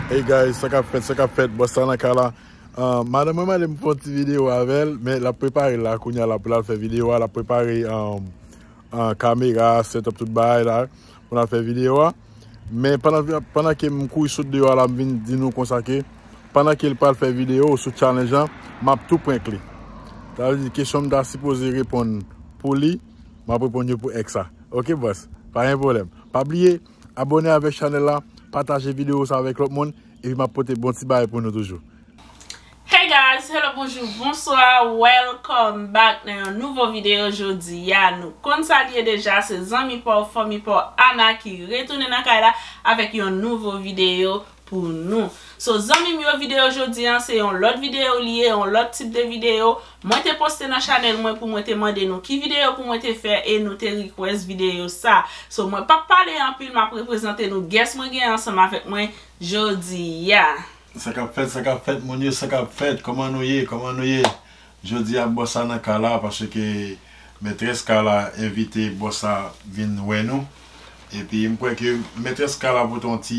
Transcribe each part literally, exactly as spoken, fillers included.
Hey guys, sa k ap fèt, sa k ap fèt, bòs la nan kay la. Ah, madanm mwen mande m fè yon ti videyo avè l, men l ap prepare l la kounye a la pou l al fè videyo a, l ap prepare, um, ah, kamera, set up tout bagay la pou l al fè videyo a. Men pandan, pandan ke m kouri sot deyò a la, m vin di nou konsa ke pandan ke l pral fè videyo sou challenge lan, m ap tou prank li. Sa vle di kesyon m ta sipoze reponn pou li, m ap reponn yo pou ex la. Oke bòs, pa gen pwoblèm. Pa bliye, abòne avèk chanèl la, pataje videyo sa avèk lòt moun, epi m ap pote bon ti bagay pou nou toujou. Hey guys, hello, bonjou, bonswa, welcome back nan yon nouvo videyo jodi a. Nou konn sa l ye deja, se zanmi pa w, fanmi pa w, Ana ki retounen nan kay la avèk yon nouvo videyo pou nou. So, zanmi m yo, videyo jodi a, se yon lòt videyo li ye, yon lòt tip de videyo. Mwen te poste nan chanèl mwen pou mwen te mande nou ki videyo pou mwen te fè e nou te request videyo sa. So, mwen p ap pale anpil, m ap reprezante nou guest mwen gen ansanm avèk mwen jodi a. Sa k ap fèt, sa k ap fèt, moun yo, sa k ap fèt, kòman nou ye, kòman nou ye? Jodi a, bòs la nan kay la, paske mètrès kay la envite bòs la vin wè nou. Epi, m kwè ke mètrès kay la pote yon ti,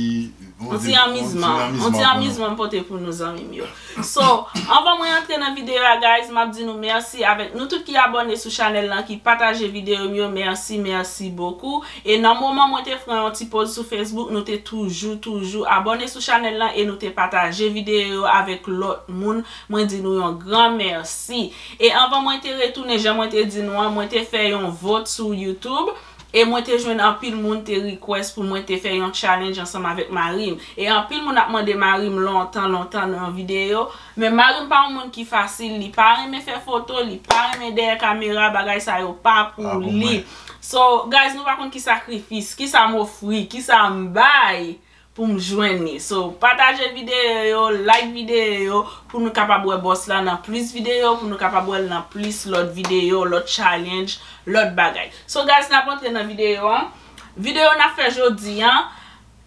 yon ti anmizman, yon ti anmizman m pote pou nou, zanmi m yo. So, anvan mwen antre nan videyo a, guys, m ap di nou mèsi avèk nou tout ki abòne sou chanèl lan, ki pataje videyo m yo, mèsi, mèsi bokou. E nan moman mwen te pran yon ti poz sou Facebook, nou te toujou, toujou abòne sou chanèl lan e nou te pataje videyo yo avèk lòt moun. Mwen di nou yon gran mèsi. E anvan mwen te retounen, jan mwen te di nou an, mwen te fè yon vot sou YouTube. E mwen te jwenn anpil moun te request pou mwen te fè yon challenge ansanm avèk mari m. E anpil moun ap mande mari m lontan, lontan nan videyo. Men mari m pa yon moun ki fasil, li pa renmen fè foto, li pa renmen dèyè kamera, bagay sa yo pa pou li. So, guys, nou pa konn ki sakrifis, ki sa m ofri, ki sa m bay pou m jwenn li. So, pataje videyo yo, like videyo yo, pou nou kapab wè bòs la nan plis videyo, pou nou kapab wè l nan plis lòt videyo, lòt challenge, lòt bagay. So, guys, n ap antre nan videyo an. Videyo n ap fè jodi an,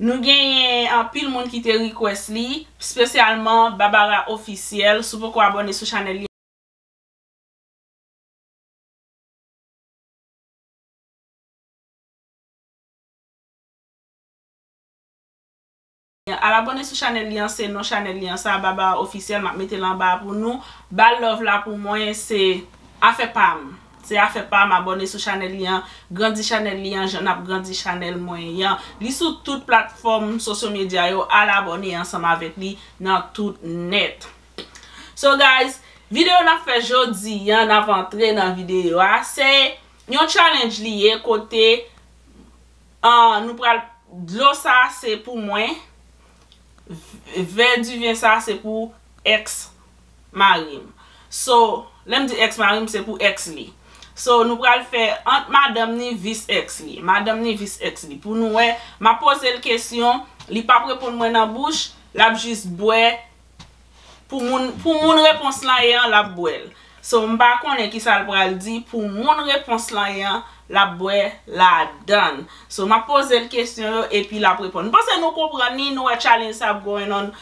nou genyen anpil moun ki te request li, espesyalman Babara Officiel. Si w poko abòne sou chanèl li, al abòne sou chanèl li an, se non chanèl li an sa, Babara Officiel, m ap mete l anba a pou nou. Ba l love la pou mwen, se afè pa m. Se afè pa m, abòne sou chanèl li an, grandi chanèl li an, jan n ap grandi chanèl mwen an. Li sou tout platfòm sosyo medya yo, al abòne ansanm avèk li nan tout nèt. So guys, videyo n ap fè jodi an, n ap antre nan videyo a, se yon challenge li ye kote, ah, nou pral, dlo sa se pou mwen, vè diven sa se pou ex mari m. So, lè m di ex mari m, se pou ex li. So, nou pral fè ant madanm ni vis ex li. Madanm ni vis ex li. Pou nou wè, m ap poze l kesyon, li p ap reponn mwen nan bouch, l ap jis bwè. Pou moun, pou moun repons lan ye an, l ap bwè l. So, m pa konnen kisa l pral di. Pou moun repons lan ye an, l ap bwè ladan l. So, m ap poze l kesyon yo, epi l ap reponn. M panse nou konprann li, nou wè challenge sa ap going on.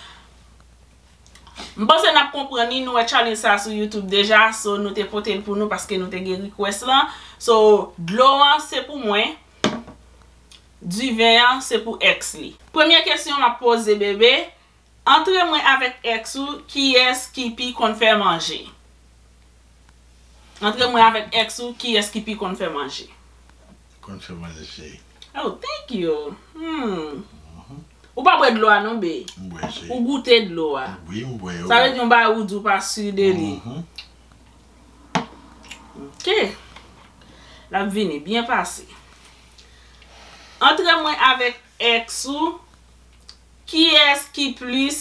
M panse n ap konprann li, nou wè challenge sa sou YouTube deja. So, nou te pote l pou nou paske nou te gen request lan. So, dlo an se pou mwen. Diven an se pou ex li. Premye kesyon m ap poze, bebe. Antre mwen avèk ex ou, kiyès ki pi konn fè manje? Antre mwen avèk ex ou, kiyès ki pi konn fè manje? Konn fè manje, cheri. Oh, thank you. Hmm. Ou pa bwè dlo a non, be. M bwè, cheri. Ou goute dlo a. Wi, m bwè. Sa vle di yon bagay ou di w pa si de li. Ok. L ap vini, byen pase. Antre mwen avèk ex ou, kiyès ki plis,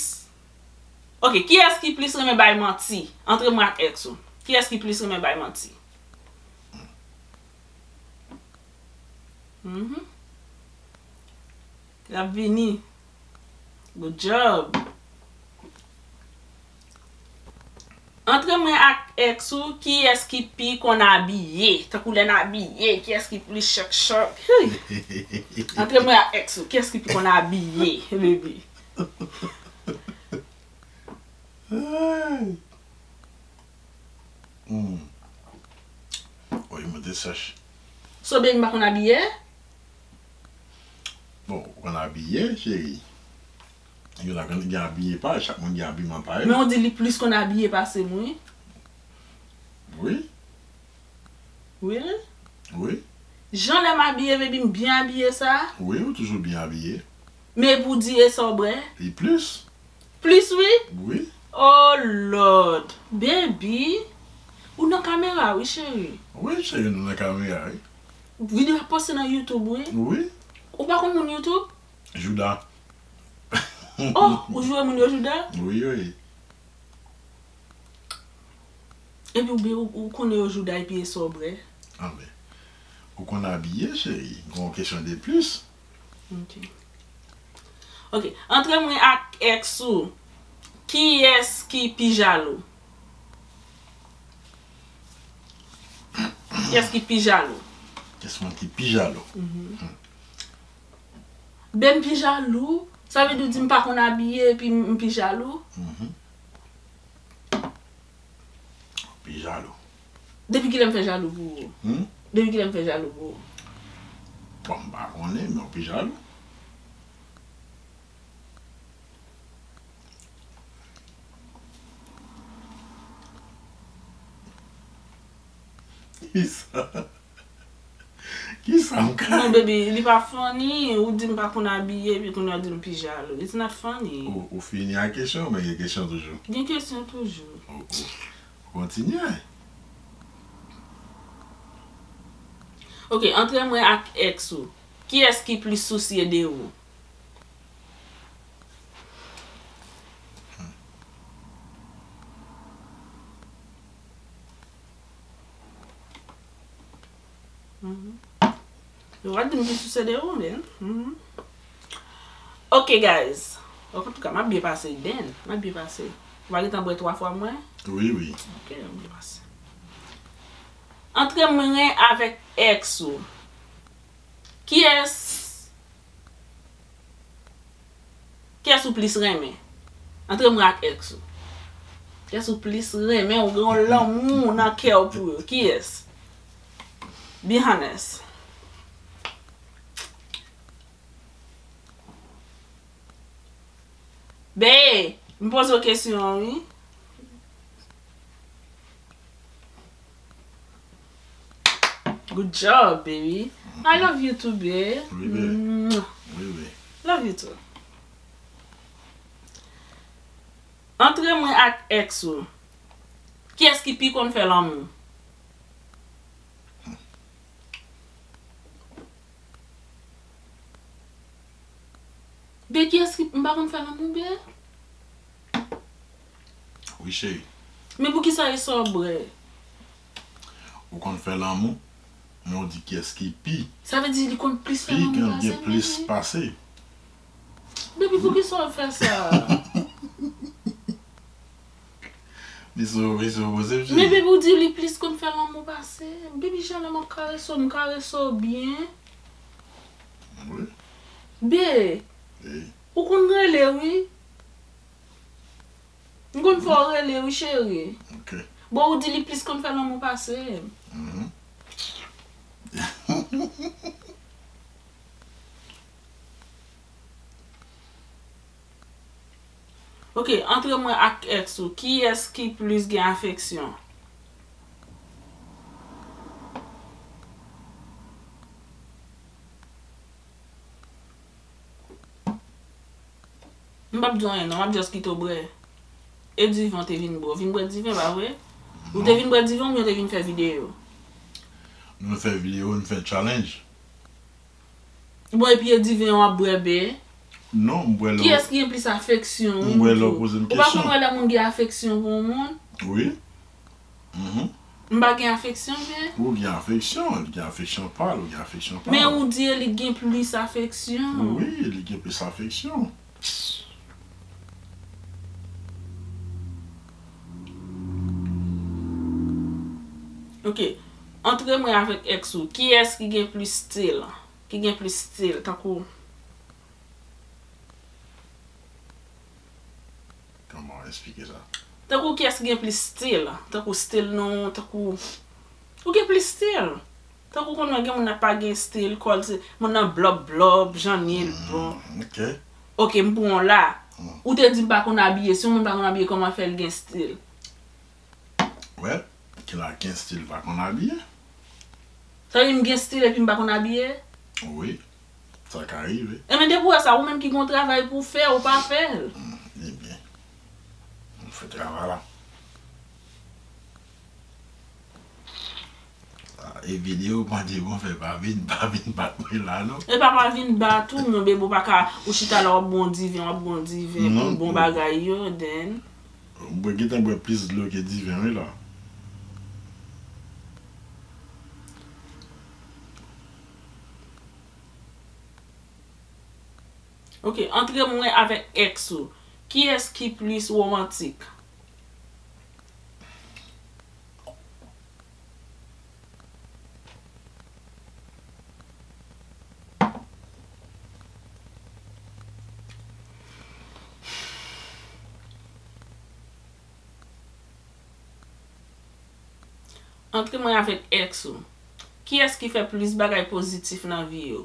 ok, kiyès ki plis renmen bay manti? Antre mwen ak ex ou. Kiyès ki plis renmen bay manti? Mhm. L ap vini. Good job. Antre mwen ak ex ou, kiyès ki pi konn abiye? Tankou lè n abiye, kiyès ki plis chòk chòk? Antre mwen ak ex ou, kiyès ki pi konn abiye, baby? Hmm. Oy, mwen te sèch. So, baby, m pa konn abiye? Bon, ou konn abiye, cheri. Youn gen abiye pa, chak moun gen abiman pa yo. Men ou di li plis konn abiye pase m, wi. Wi. Wi. Jan lè m abiye, baby, m byen abiye sa. Wi, ou toujou byen abiye. Men pou di e sa w bwè. Li plis. Plis wi. Wi. Oh Lord. Baby. Ou nan kamera wi cheri. Wi cheri, nou nan kamera wi. Videyo ap poste nan YouTube wi. Wi. Ou pa konn moun YouTube? Jouda. Oh, ou joure moun yo jouda? Wi, wi. Epi ou, ou, ou konnen yo jouda epi e sa w bwè? Anben. Ou konn abiye, cheri. Gon kesyon de plis. Ok. Ok. Antre mwen ak ex ou. Kiyès ki pi jalou? Kiyès ki pi jalou? Kiyès moun ki pi jalou? Hmm. Ben m pi jalou. Sa vle di w di m pa konn abiye epi m pi jalou? Mhm. Pi jalou. Depi kilè m fè jalou pou ou? Hmm? Depi kilè m fè jalou pou ou? Bon, m pa konnen, men w pi jalou. Kisa? Kisa m ka. Non baby, li pa funny, ou di m pa konn abiye epi kounye a w di m pi jalou. It's not funny. Ou, ou fini ak kesyon, men gen kesyon toujou. Gen kesyon toujou. Ou, ou, ou kontinye. Ok, antre mwen ak ex ou. Kiyès ki plis sousye de ou? Yo pa di m ki sousye de ou, men. Ok, guys. Antouka, m ap byen pase, Ben. M ap byen pase. Ou pa gentan bwè twa fwa mwen? Wi, wi. Ok, m ap byen pase. Antre mwen avèk ex ou. Kiyès Kiyès ou plis renmen? Antre mwen ak ex ou. Kiyès ou plis renmen? Ou gen yon lanmou nan kè w pou yo. Kiyès? Be honest. Be, m poze w kesyon an wi. Good job, baby. I love you too, babe. Wi, babe. Wi, babe. Love you too. Antre mwen ak ex ou. Kiyès ki pi konn fè lanmou? Be kiyès ki m pa konn fè lanmou be? Wi cheri. Men poukisa e sa w bwè? Ou konn fè lanmou, men ou di kiyès ki pi. Sa vle di li konn plis fè lanmou pase m. Pi konn gen plis pase. Baby poukisa w ap fè sa? Misye, misye poze misye. Men baby ou di li plis konn fè lanmou pase m. Baby jan lè m ap karese w, m karese w byen. Wi. Be, ou konn rele wi. M konn fè w rele wi cheri. Ok. Bon ou di li plis konn fè lanmou pase m. Mhm. Ok, antre mwen ak ex ou, kiyès ki plis gen afeksyon? M p ap di w anyen non, m ap just kite w bwè. E diven w te vin bwè, w vin bwè diven pa vre? Ou te vin bwè diven oubyen w te vin fè videyo? Nou fè videyo, nou fè challenge. Bon epi e diven w ap bwè be? Non, m bwè lè w. Kiyès ki gen plis afeksyon? M bwè lè w poze m kesyon. Ou pa konn wè lè moun gen afeksyon pou yon moun? Wi. Mhm. M pa gen afeksyon men. Ou gen afeksyon, li gen afeksyon pa l, ou gen afeksyon pa w. Men ou di e li gen plis afeksyon. Wi, li gen plis afeksyon. Ok. Antre mwen avèk ex ou. Kiyès ki gen plis stil? Ki gen plis stil, tankou. Kòman w esplike sa? Tankou kiyès ki gen plis stil? Tankou stil nou, tankou. Ou gen plis stil? Tankou konnen gen moun nan pa gen stil, kò l se moun nan blòp blòp, jan l ye l bon. Ok. Ok, m pran w la. Ou te di m pa konn abiye. Si yon moun pa konn abiye, kòman fè l gen stil? Well, ki la gen stil pa konn abiye? Sa vle di m gen stil epi m pa konn abiye? Wi, sa ka rive. Enben, depi w wè sa, ou menm ki gon travay pou fè, ou pa fè l. Hmm, ebyen, m fè travay la. Ah, e videyo mande bon fè pa vin, pa vin bat mwen la non. E pa pa vin bat ou, mon bebe, ou pa ka, ou chita la, w ap bon diven, w ap bon diven, non, pou bon bagay yo, then. Mwen gentan bwè plis dlo ke diven wi la. Ok, antre mwen avèk ex ou, kiyès ki plis womantik? Antre mwen avèk ex ou. Kiyès ki fè plis bagay pozitif nan vi yo?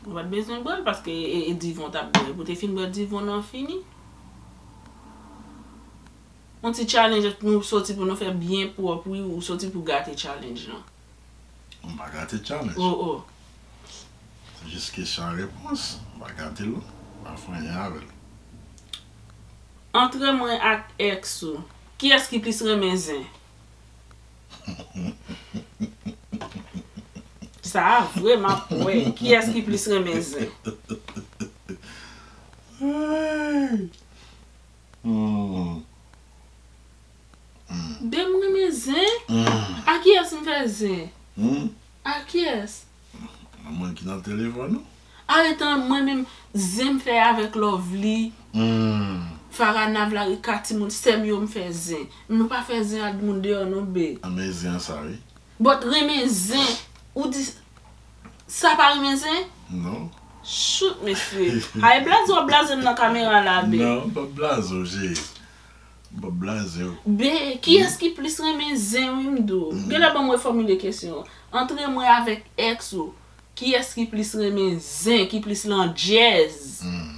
Ou pa t bezwen bwè l paske e, e diven w t ap bwè. Pou te fin bwè diven w nan fini. Yon ti challenge nou soti pou nou fè byen pwòp wi, ou soti pou gate challenge lan. M pa gate challenge. Oh, oh. Se jis kesyon ak repons. M pa gate l non. M pa fè anyen avè l. Antre mwen ak ex ou. Kiyès ki plis renmen zen? Sa a vre, m ap wè. Kiyès ki plis renmen zen? Hmm. Hmm. Ben, m renmen zen. Hmm. A kiyès m fè zen? Hmm. A kiyès? Mwen ki nan telefòn ou? Arete, mwen menm, zen m fè avèk Lovely. Hmm. Farah, Navla, Rika, timoun, sè m yo, m fè zen. Nou pa fè zen ak moun deyò non, be. Renmen zen sa wi. But renmen zen, ou di sa pa renmen zen? Non. Shoot, mesye. Ay, blaze w ap blaze m nan kamera la, be. Non, m p ap blaze w, cheri. M p ap blaze w. Be, kiyès ki plis renmen zen wi m di w? Genlè ban m refòmile kesyon an. Antre mwen avèk ex ou, kiyès ki plis renmen zen, ki plis landjèz? Hmm.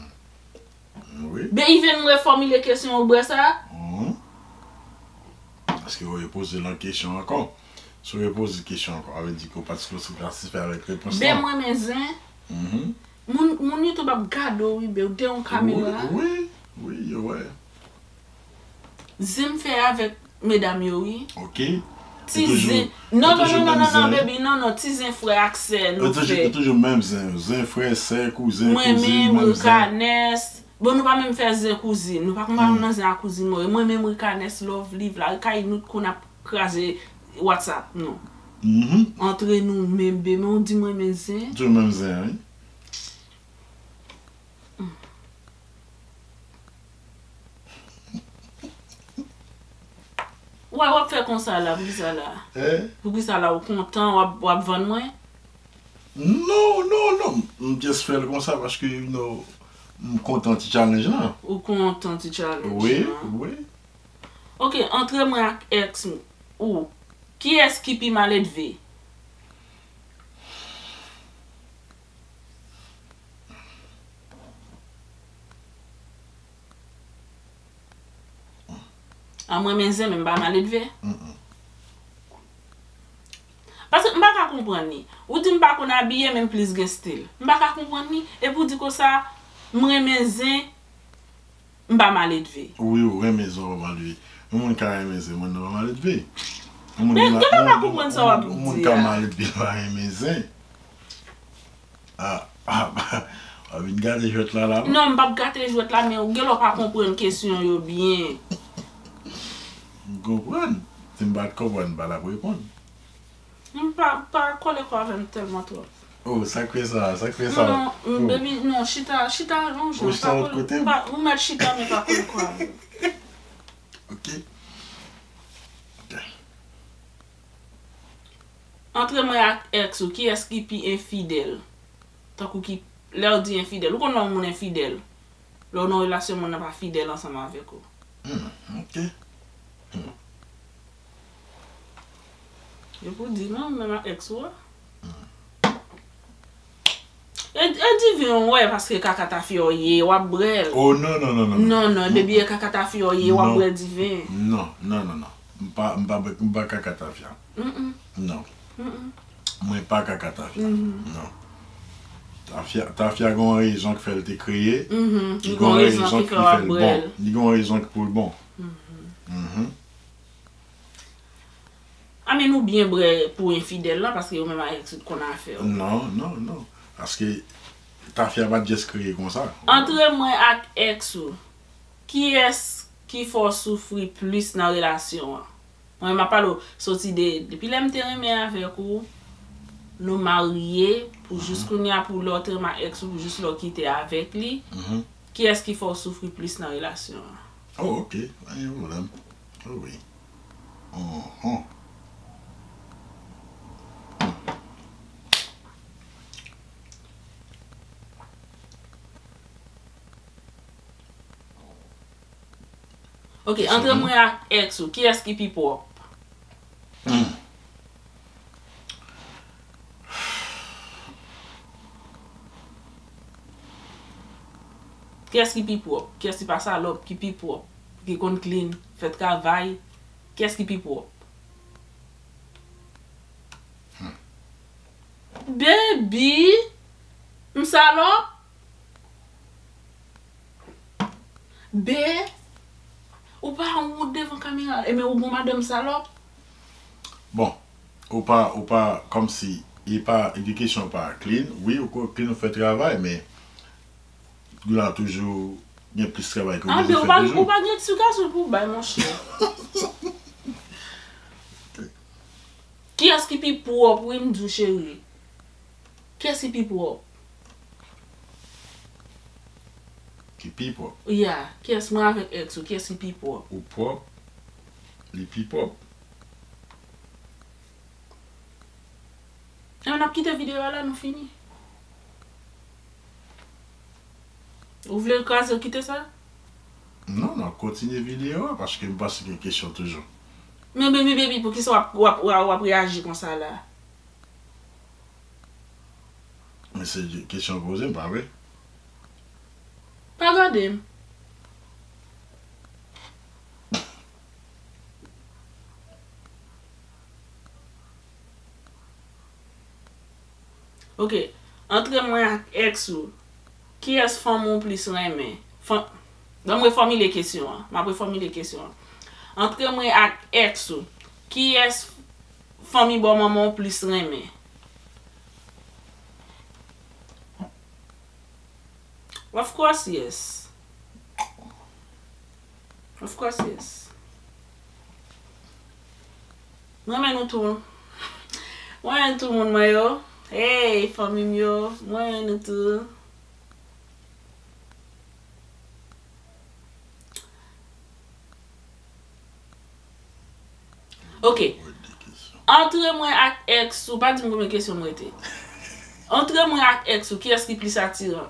Wi. Be, even m refòmile kesyon ou, brè sa? Mhm. Paske w repoze l an kesyon ankò. Si w repoze kesyon ankò, sa vle di ke w pa t satisfè avèk repons lan. Ben, mwen renmen zen. Mhm. Moun, moun YouTube ap gade w wi, be, ou gen yon kamera. Wi, wi, wi, yo wè. Zen m fè avèk medam yo wi. Ok. Ti zen. Non, non, non, non, non, non, baby, non, non, ti zen frè ak sè nou fè. Yo toujou, yo toujou menm zen. Zen frè, sè, kouzen, kouzin, menm zen. Mwen menm, Ricanès. Bon, nou pa menm fè zen kouzin. Nou pa konn pa nan zen ak kouzin mwen. Mwen menm, Ricanès, Lovely, Vla, Rikay, nou t konn ap kraze WhatsApp nou. Mhm. Antre nou menm, be, men ou di mwen men zen. Toujou menm zen, wi. Why w ap fè konsa la, poukisa la? Hein? Poukisa la, ou kontan, w ap, w ap vann mwen? Non, non, non, m just fè l konsa paske, you know, m kontan ti challenge lan. Ou kontan ti challenge lan? Wi, wi. Ok, antre mwen ak ex ou, kiyès ki pi maledve? A, mwen renmen zen, men m pa maledve. Mm-mm. Paske m pa ka konprann li. Ou di m pa konn abiye, men m plis gen stil. M pa ka konprann li. Epi w di konsa, m renmen zen, m pa maledve. Wi, ou renmen zen, ou pa maledve. Yon moun ka renmen zen, moun nan pa maledve. Yon moun... Men, genlè w pa konprann sa w ap di a. Yon moun ka maledve, pa renmen zen. Ah, ah, w ap vin gate jwèt la, la. Non, m p ap gate jwèt la, men ou genlè w pa konprann kesyon yo byen. M konprann. Si m pa t konprann, m pa t ap reponn. M pa, pa kole kò avè m tèlman twòp. Oh, sa k fè sa, sa k fè sa? Non, non, baby, non, chita, chita yon jan. Ou chita lòt kote? Pa, ou mèt chita, men pa kole kò avè m. Ok. Ok. Antre mwen ak ex ou, kiyès ki pi enfidèl? Tankou ki, lè w di enfidèl, ou konn lè yon moun enfidèl? Lè w nan relasyon, moun nan pa fidèl ansanm avèk ou. Hmm, ok. Hmm. Yo pou di non, menm ak ex ou a. Hmm. E, e diven w wè, paske kaka tafya w ye, w ap bwè l. Oh, non, non, non, non, non. Non, non, baby, e kaka tafya w ye, w ap bwè diven. Non, non, non, non. M pa, m pa, m pa kaka tafya. Mm-mm. Non. Mm-mm. Mwen pa kaka tafya. Non. Tafya, tafya gen yon rezon ki fè l te kreye. Li gen yon rezon ki fè l bon. Li gen yon rezon ki pou l bon. Mhm. Amen, ou byen bwè pou enfidèl la, paske yo menm ak ex ou t konn afè yo. Non, non, non. Paske tafya pa t just kreye konsa. Antre mwen ak ex ou, kiyès ki fè w soufri plis nan relasyon an? Mwen, m ap pale w soti de, depi lè m te renmen avèk ou, nou marye, pou jis kounye a, pou lè w te renmen ak ex ou, pou jis lè w kite avèk li. Kiyès ki fè w soufri plis nan relasyon an? Oh, ok. Pa gen pwoblèm. Oh, wi. Mhm. Ok, antre mwen ak ex ou, kiyès ki pi pwòp? Kiyès ki pi pwòp? Kiyès ki pa salòp, ki pi pwòp, ki konn clean, fè travay? Kiyès ki pi pwòp? Baby, m salòp? Be, ou pa wont devan kamera, ebyen ou gon madanm salòp? Bon, ou pa, ou pa, kòmsi, e pa, e kesyon pa clean, wi, ou ko-, clean ou fè travay, men, la toujou, gen plis travay ke ou bezwen fè toujou. Ou pa, ou pa gen eksplikasyon pou w bay, monchè. Kiyès ki pi pwòp, wi, m di w, cheri? Kiyès ki pi pwòp? Ki pi pwòp? Ya, kiyès, mwen avèk ex ou, kiyès ki pi pwòp? Ou pwòp, li pi pwòp. Ebyen, n ap kite videyo a la, nou fini. Ou vle l kraze, kite sa? Non, n ap kontinye videyo a, paske m panse gen kesyon toujou. Men, men, men, baby, poukisa w ap, w ap, w ap, w ap reyaji konsa la? Men se kesyon poze m, pa vre? Pa gade m. Ok. Antre mwen ak ex ou, kiyès fanmi w plis renmen? Fan-, ban m refòmile kesyon an. M ap refòmile kesyon an. Antre mwen ak ex ou, kiyès fanmi bò manman w plis renmen? Of course, yes. Of course, yes. M renmen nou tou. M renmen tout moun mwen yo. Hey, fanmi m yo. M renmen nou tou. Ok. Antre mwen ak ex ou, pa di m konbyen kesyon m rete. Antre mwen ak ex ou, kiyès ki plis atiran?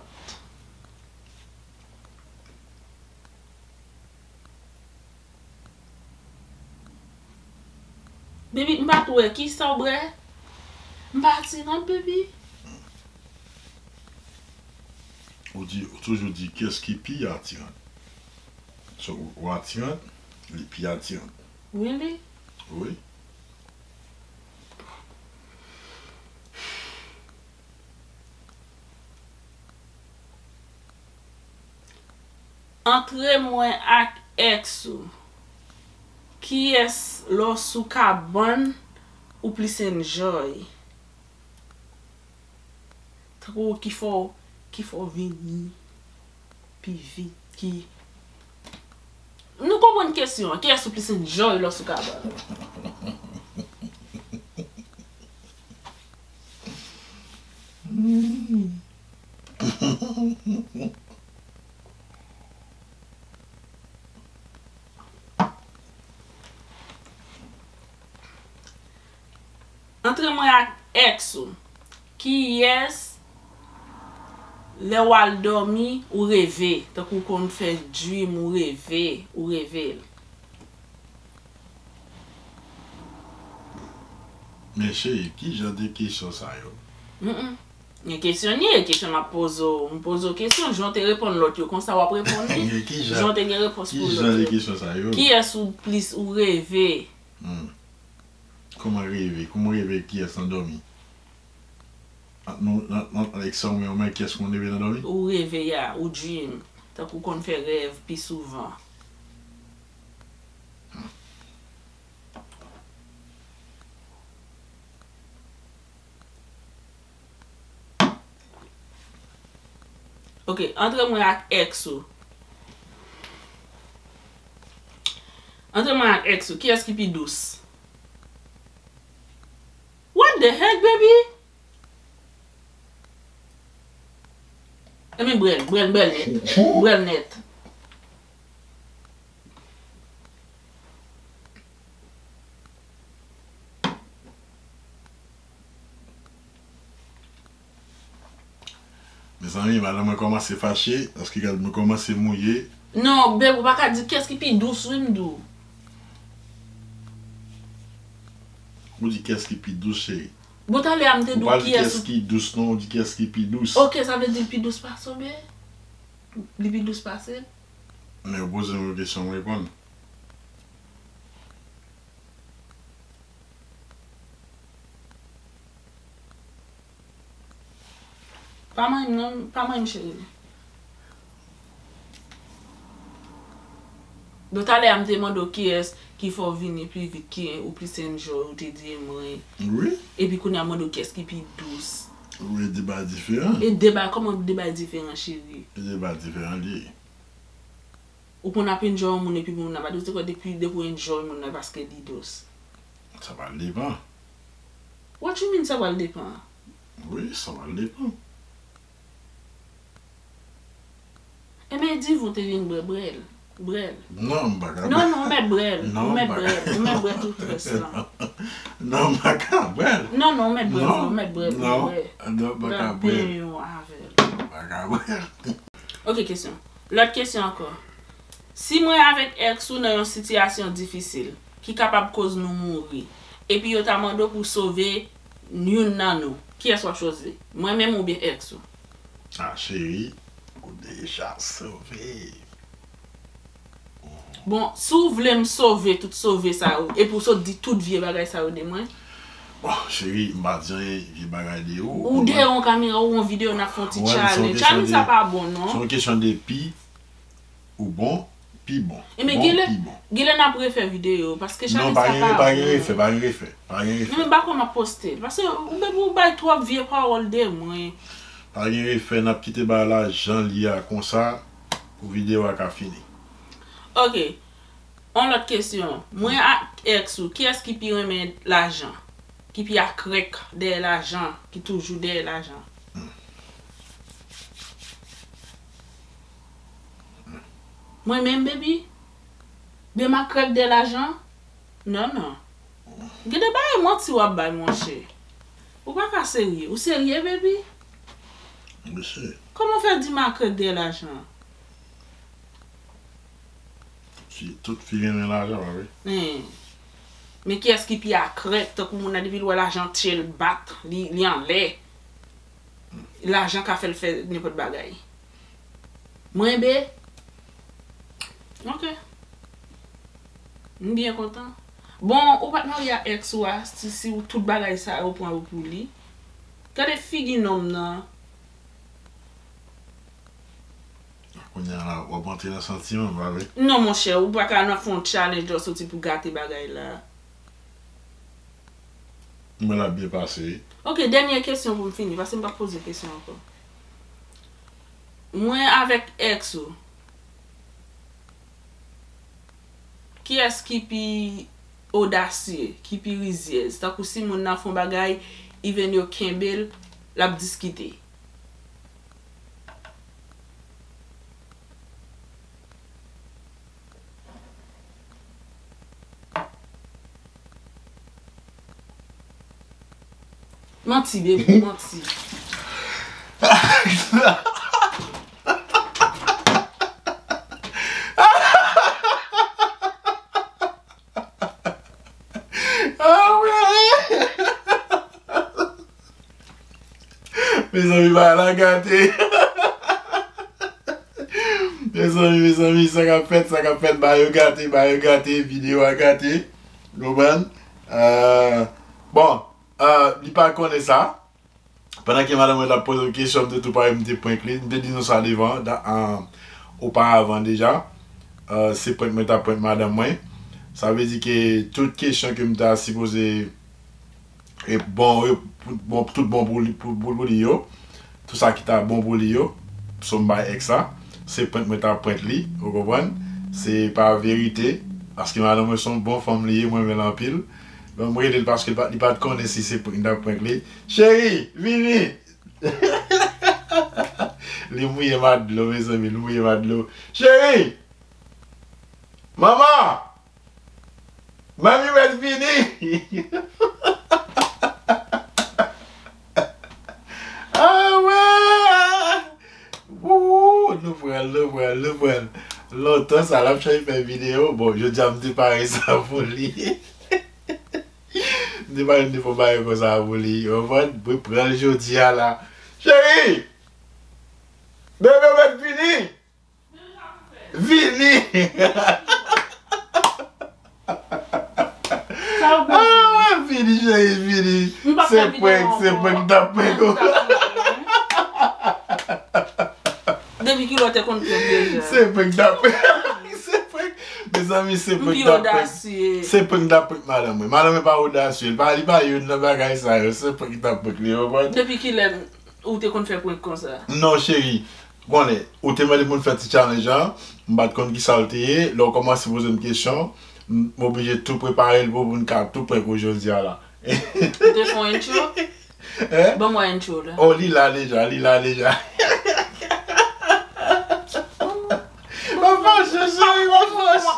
Baby, m pa t wè, kisa w bwè? M pa atiran, baby. Ou di, ou toujou di, kiyès ki pi atiran? So, ou, ou atiran, li pi atiran. Really? Wi. Antre mwen ak ex ou, kiyès lè w sou kabann ou plis enjoy? Tankou ki fè w, ki fè w vini pi vit, ki, nou konprann kesyon an, kiyès ou plis enjoy lè w sou kabann? Antre mwen ak ex ou. Kiyès, lè w al dòmi, ou reve, tankou w konn fè dream, ou reve, ou reve l? Men cheri, ki jan de kesyon sa yo? Mm-mm. Gen kesyon li ye, kesyon m ap poze w. M poze w kesyon, jan w te reponn lòt yo, konsa w ap reponn li. Jan w te gen repons pou lòt yo. Ki jan de kesyon sa yo? Kiyès ou plis ou reve? Hmm. Kòman reve? Kòman reve kiyès nan dòmi? Ant nou, ant, ant, ant Eksa ou menm, ou menm, kiyès konn reve nan dòmi? Ou reve, ya, ou dream. Tankou w konn fè rèv pi souvan. Ok, antre mwen ak ex ou. Antre mwen ak ex ou, kiyès ki pi dous? What the heck, baby? Ebyen, brèl, brèl, brèl nèt. Brèl nèt. Mezanmi, madanm mwen kòmanse fache, paske gad mwen kòmanse mouye. Non, beb, ou pa ka di kiyès ki pi dous, wi, m di w. Ou di kiyès ki pi dous, cheri? Bon, talè a m te di w kiyès ki dous, non, ou di kiyès ki pi dous. Ok, sa vle di l pi dous pase w, beb? Li pi dous pase l? Men ou poze m yon kesyon, m reponn. Pa manyen m non, pa manyen m cheri. Bon, talè a m te mande w kiyès ki fè w vini pi vit, ki ou plis enjoy, ou te di mwen. Wi. Epi kounye a m mande w kiyès ki pi dous. Wi, de bagay diferan. E de bagay, kòman de bagay diferan, cheri? E de bagay diferan li ye. Ou konn ap enjoy yon moun epi moun nan pa dous, ou te kwè depi, depi w enjoy moun nan paske li dous? Sa pral depann. What you mean, sa pral depann? Wi, sa pral depann. Ebyen, div ou te vin bwè brèl. Brèl. Non, m pa ka bwè. Non, non, ou mèt bwè l. Non, ou mèt bwè l. Ou mèt bwè tout rès lan. Non, m pa ka bwè l. Non, non, ou mèt bwè l, ou mèt bwè l, ou mèt bwè l. Non, non, m pa ka bwè l. Ou ta benyen avè l. M pa ka bwè l. Ok, kesyon. Lòt kesyon ankò. Si mwen avèk ex ou nan yon sitiyasyon difisil, ki kapab koz nou mouri, epi yo ta mande w pou sove youn nan nou, kiyès w ap chwazi? Mwen menm oubyen ex ou? Ah, cheri, ou deja sove. Bon, si w vle m sove tout sove sa yo, epi w sot di tout vye bagay sa yo de mwen. Bon, cheri, m pa di anyen vye bagay de ou. Ou dèyè yon kamera, ou yon videyo, n ap fè yon ti challenge. Challenge sa pa bon, non. Se yon kesyon de pi ou bon, pi bon. Ebyen, genlè, genlè n ap refè videyo, paske challenge sa pa bon. Non, pa gen refè, pa gen refè, pa gen refè. Non, men m pa kwè m ap poste l, paske ou, ou bay twòp vye pawòl de mwen. Pa gen refè, n ap kite bagay la jan l ye a konsa pou videyo a ka fini. Ok. Yon lòt kesyon. Mwen ak ex ou, kiyès ki pi renmen lajan? Ki pi akrèk dèyè lajan? Ki toujou dèyè lajan? Mwen menm, baby? Byen m akrèk dèyè lajan? Non, non. Gen de bagay manti w ap bay, monchè. Ou pa ka serye. Ou serye, baby? Mesye. Kòman w fè di m akrèk dèyè lajan? Fi, tout fi renmen lajan, pa vre? Hen. Men kiyès ki pi akrèk, tankou moun nan depi l wè lajan tye l bat, li, li anlè. Lajan ka fè l fè nenpòt bagay. Mwen, be, ok. M byen kontan. Bon, ou pa t marye ak ex ou a, si, si w tout bagay sa yo pran yo pou li. Gade figi nonm nan. Kounye a la, w ap antre nan santiman, pa vre? Non, monchè, ou pa ka nan fè yon challenge lè w soti pou gate bagay la. Mwen l ap byen pase. Ok, dènye kesyon pou m fini, paske m p ap poze kesyon ankò. Mwen avèk ex ou, kiyès ki pi odasye, ki pi rizyèz? Tankou si moun nan fè yon bagay, even yo kenbe l, l ap diskite. Manti, baby, manti. Ah, wi. Mezanmi, bagay la gate. Mezanmi, mezanmi, sa k ap fèt, sa k ap fèt, bagay yo gate, bagay yo gate, videyo a gate. Ou konprann? Euh, bon, euh, li pa konnen sa. Pandan ke madanm mwen t ap poze m kesyon, m te tou pare, m te prank li. M te di nou sa devan, da, euh, oparavan deja. Euh, se prank mwen t ap prank madanm mwen. Sa vle di ke tout kesyon ke m ta sipoze e bon, e pou, bon, tout bon pou li, pou, pou, pou li yo. Tout sa ki ta bon pou li yo. So m bay èks la. Se prank mwen ta prank li, ou konprann? Se pa verite. Paske madanm mwen se yon bon fanm li ye, mwen renmen l anpil. Bon, m rele l paske li pa, li pa t konnen si se prank m ta prank li. Cheri, vini! Li mouye m a dlo, mezanmi, li mouye m a dlo. Cheri! Manman! Manmi mèt vini! Ah wè! Wou, nou pran l, nou pran l, nou pran l. Lontan sa l ap chèche fè videyo. Bon, jodi a m te pare sa pou li. M te pare, m te fè yon bagay konsa pou li. Ou konprann? Mwen pran l jodi a la. Cheri! Bebe mèt vini! Vini! Sa ou bezwen? Ah, vini, cheri, vini. M p ap fè videyo ankò. Se prank, se prank, m t ap prank ou. Depi kilè w te konn prank deja? Se prank, m t ap prank. Se prank. Mezanmi, se prank, m t ap prank. M pi odasye. Se prank, m t ap prank madanm mwen. Madanm mwen pa odasye. Li pa, li pa youn nan bagay sa yo. Se prank, m t ap prank li, ou konprann? Depi kilè ou te konn fè prank konsa? Non, cheri. Konnen, ou te mande pou n fè ti challenge an, m pa t konn kisa l te ye. Lè w kòmanse poze m kesyon, m oblije tou prepare l pou, pou n ka tou prank ou jodi a la. Ou te fè yon intro? Hein? Ban mwen intro la. Oh, li la deja, li la deja. Pa fache, cheri, pa fache.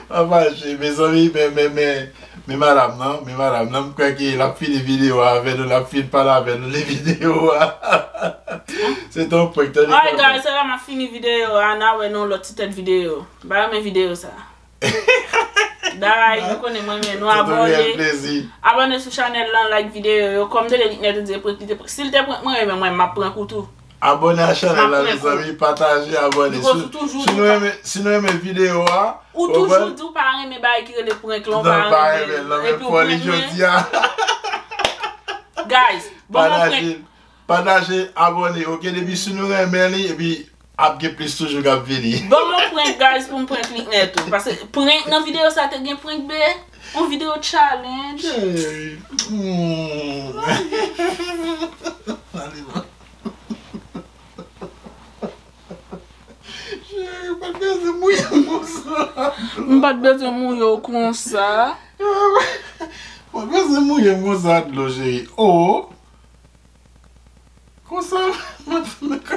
Pa fache, mezanmi, men, men, men, men madanm nan, men madanm nan, m kwè ke l ap fini videyo a avè nou, l ap fin pale avè nou de videyo a. Se te yon prank, tande. Alright, guys, se la m ap fini videyo a, n a wè nan lòt ti tèt videyo. M pa renmen videyo sa. Daray, nou konnen mwen, men nou abòne. Abòne sou chanèl lan, like videyo yo. Kòm m te di Liknèt, ou di prank li te prank. Si l te prank mwen, men mwen, m ap prank ou tou. Abòne a chanèl la, mezanmi, pataje, abòne. Si, si nou renmen, si nou renmen videyo a, ou toujou di w pa renmen bagay ki rele prank lan, ou pa renmen l, epi w prank mwen. Guys, bon, mwen prank. Pataje, abòne, ok? Depi si nou renmen li, epi ap gen plis toujou k ap vini. Ban m yon prank, guys, pou m prank Liknèt tou. Paske prank nan videyo sa te gen prank, be. Yon videyo challenge. Hey. Hmm. Cheri, ou pa t bezwen mouye m konsa. M pa t bezwen mouye w konsa. Ou pa t bezwen mouye m konsa dlo, cheri. Oh. Konsa, mwen fè mwen ka.